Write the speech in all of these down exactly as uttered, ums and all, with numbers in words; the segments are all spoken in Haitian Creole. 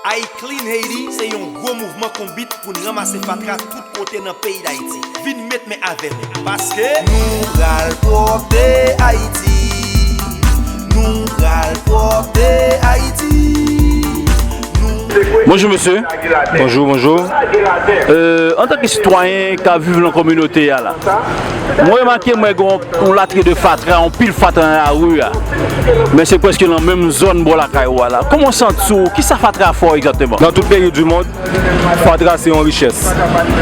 iClean Haiti se yon gwo mouvman konbit pou n ranmase fatra tout kote nan peyi Dayiti. Vin met men avè nou, paske nou pral pwòpte Ayiti. Nou pral pwòpte Ayiti. Nou Bonjou, mesye. Bonjou, bonjou. Euh, antanke sitwayen k ap viv nan kominote a la, mwen remake mwen gen yon, yon latriye de fatra, yon pil fatra nan lari a. Men se prèske nan menm zòn bò lakay ou a la. Kòman w santi w? Kisa fatra fè w egzakteman? Dans tout pays du monde, fatra se yon richès.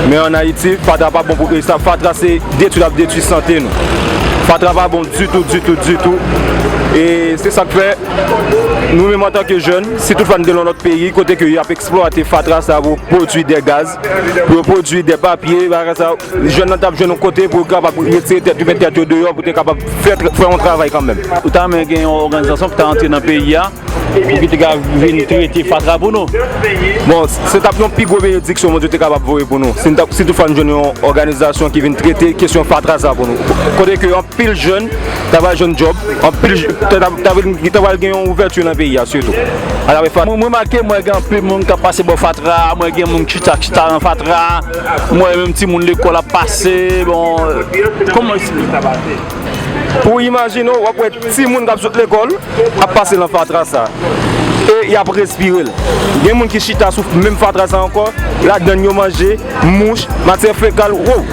Men ann Ayiti, fatra pa bon pou, e sa, fatra se detwi l ap detwi sante nou. Fatra pa bon ditou, ditou, ditou. E se sa k fè, nou menm antanke jèn, si toutfwa n te nan lòt peyi, kote ke y ap eksplwate fatra sa pou pwodui de gaz, pou yo pwodui de papye, bagay sa, jèn nan t ap jwenn yon kote pou yo kapab retire tèt yo, met tèt yo deyò, pou te kapab fè, fè yon travay kanmenm. Ou ta renmen gen yon òganizasyon ki ta antre nan peyi a, pou ki te ka vin trete fatra pou nou? Bon, se t ap yon pi gwo benediksyon Bondye te kapab voye pou nou. Si n t ap, si toutfwa n jwenn yon òganizasyon ki vin trete kesyon fatra sa pou nou. Kote ke anpil jèn ta pral jwenn djòb, anpil j-, ta, ta, ta, ta pral gen yon ouvèti nan peyi a, sitou. Atravè fatra. Mwen, mwen remake, mwen gen anpil moun k ap pase bò fatra, mwen gen moun ki chita, chita nan fatra, mwen menm timoun lekòl ap pase, bon, kòman Pou w imajine w, w ap wè timoun k ap sot lekòl ap pase nan fatra sa. E y ap respire l. Gen moun ki chita sou menm fatra sa ankò, ladann yo manje, mouch, matyè fekal, wow,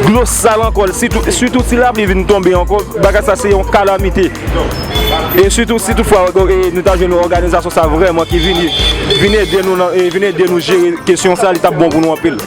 dlo sal ankò, sitou, sitou si lapli vin tonbe ankò, bagay sa se yon kalamite. E sitou, si toutfwa, e, nou ta jwenn yon òganizasyon sa vrèman ki vini, vin ede nou nan, e, vin ede nou jere kesyon sa, li t ap bon pou nou anpil.